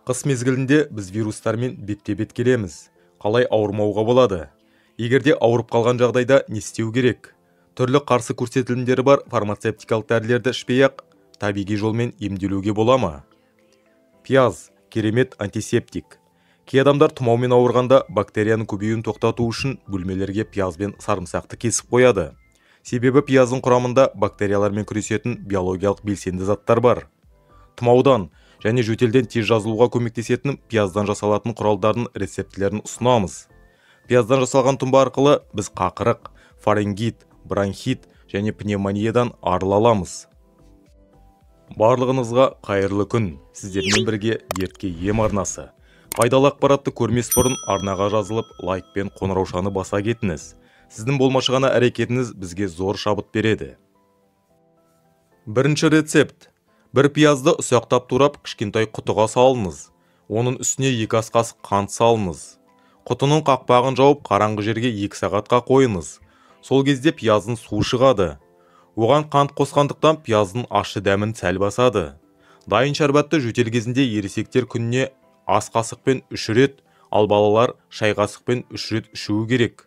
Қыс мезгілінде біз вирустармен бетте-бет келеміз. Қалай ауырмауға болады? Егер де ауырып қалған жағдайда не істеу керек? Түрлі қарсы көрсетілімдері бар фармацевтикалық дәрілерді ішпей-ақ табиғи жолмен емделуге бола ма? Пияз керемет антисептик. Кей адамдар тұмаумен ауырғанда бактерияның көбеюін тоқтату үшін бөлмелерге пияз бен сарымсақты кесіп қояды. Себебі пияздың құрамында бактериялармен күресетін биологиялық белсенді заттар бар. Тұмаудан және жөтелден тез жазылуға көмектесетін пияздан жасалатын құралдардың рецептілерін ұсынамыз. Пияздан жасалған тұнба арқылы біз қақырық, фарингит, бронхит және пневмониядан арыла аламыз. Барлығыңызға қайырлы күн. Сіздермен бірге Дертке ем арнасы. Пайдалы ақпаратты көрмес бұрын арнаға жазылып, лайк пен қоңыраушаны баса кетіңіз. Сіздің болмашы ғана әрекетіңіз бізге зор шабыт береді. Бірінші рецепт. Бір пиязды ұсақтап турап, кішкентай құтыға салыңыз. Оның үстіне 2 ас қасық қант салыңыз. Құтының қақпағын жауып, қараңғы жерге 2 сағатқа қойыңыз. Сол кезде пияздың суы шығады. Оған қант қосқандықтан пияздың ащы дәмін сәл басады. Дайын шәрбатты жөтел кезінде ересектер күніне ас қасықпен 3 рет, ал балалар шай қасықпен 3 рет ішуі керек.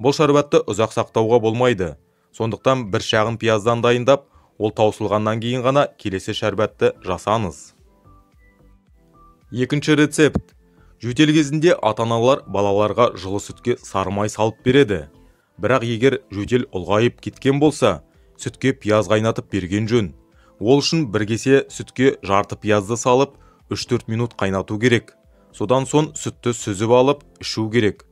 Бұл шәрбатты ұзақ сақтауға болмайды. Сондықтан бір шағын пияздан дайындап, ол таусылғаннан кейін ғана келесі шәрбатты жасаңыз. Екінші рецепт. Жөтел кезінде ата-аналар балаларға жылы сүтке сары май салып береді. Бірақ егер жөтел ұлғайып кеткен болса, сүтке пияз қайнатып берген жөн. Ол үшін бір кесе сүтке жарты пиязды салып, 3-4 минут қайнату керек. Содан соң сүтті сүзіп алып, ішу керек.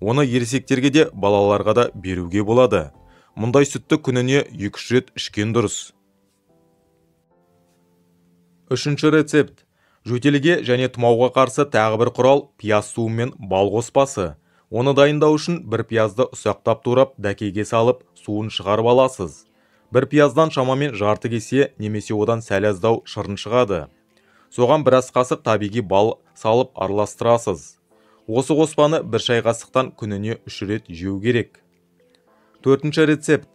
Оны ересектерге де, балаларға да беруге болады. Мұндай сүтті күніне 2-3 рет ішкен дұрыс. Үшінші рецепт. Жөтелге және тұмауға қарсы тағы бір құрал пияз суы мен бал қоспасы. Оны дайындау үшін бір пиязды ұсақтап турап, дәкеге салып, суын шығарып аласыз. Бір пияздан шамамен жарты кесе немесе одан сәл аздау шырын шығады. Соған бір ас қасық табиғи бал салып араластырасыз. Осы қоспаны бір шай қасықтан күніне 3 рет жеу керек. Төртінші рецепт.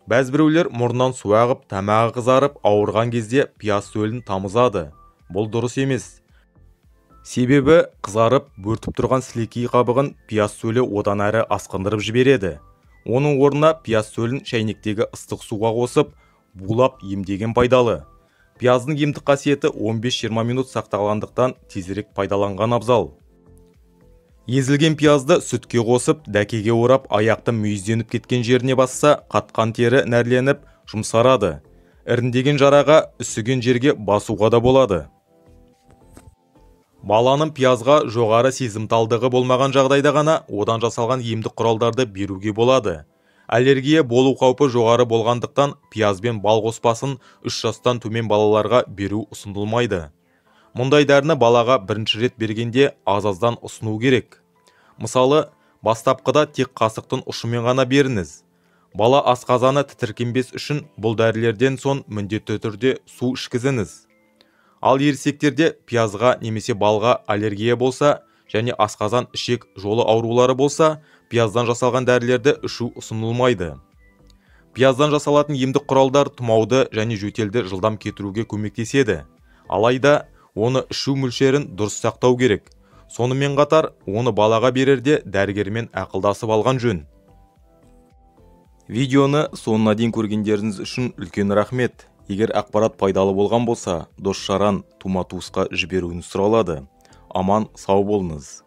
Бәзбіреулер мұрнынан су ағып, тамағы қызарып, ауырған кезде пияз сөлін тамызады. Бұл дұрыс емес. Себебі қызарып, бөртіп тұрған сілекей қабығын пияз сөлі одан әрі асқындырып жібереді. Оның орнына пияз сөлін шәйнектегі ыстық суға қосып, булап емдеген пайдалы. Пияздың емдік қасиеті 15-20 минут сақталғандықтан тезірек пайдаланған абзал. Езілген пиязды сүтке қосып, дәкеге орап, аяқты мүйізденіп кеткен жеріне басса, қатқан тері нәрленіп, жұмсарады. Іріндеген жараға, үсіген жерге басуға да болады. Баланың пиязға жоғары сезімталдығы болмаған жағдайда ғана одан жасалған емдік құралдарды беруге болады. Аллергия болу қаупі жоғары болғандықтан пияз бен бал қоспасын 3 жастан төмен балаларға беру ұсынылмайды. Мұндай дәріні балаға бірінші рет бергенде аз-аздан ұсыну керек. Мысалы, бастапқыда тек қасықтың ұшымен ғана беріңіз. Бала асқазаны тітіркенбес үшін бұл дәрілерден соң міндетті түрде су ішкізіңіз. Ал ересектерде пиязға немесе балға аллергия болса және асқазан ішек жолы аурулары болса, пияздан жасалған дәрілерді ішу ұсынылмайды. Пияздан жасалатын емдік құралдар тұмауды және жөтелді жылдам кетіруге көмектеседі. Алайда оны ішу мөлшерін дұрыс сақтау керек. Сонымен қатар, оны балаға берерде дәрігермен ақылдасып алған жөн. Видеоны соңына дейін көргендеріңіз үшін үлкен рахмет. Егер ақпарат пайдалы болған болса, дос-жаран, тума-туысқа жіберуіңіз сұралады. Аман, сау болыңыз.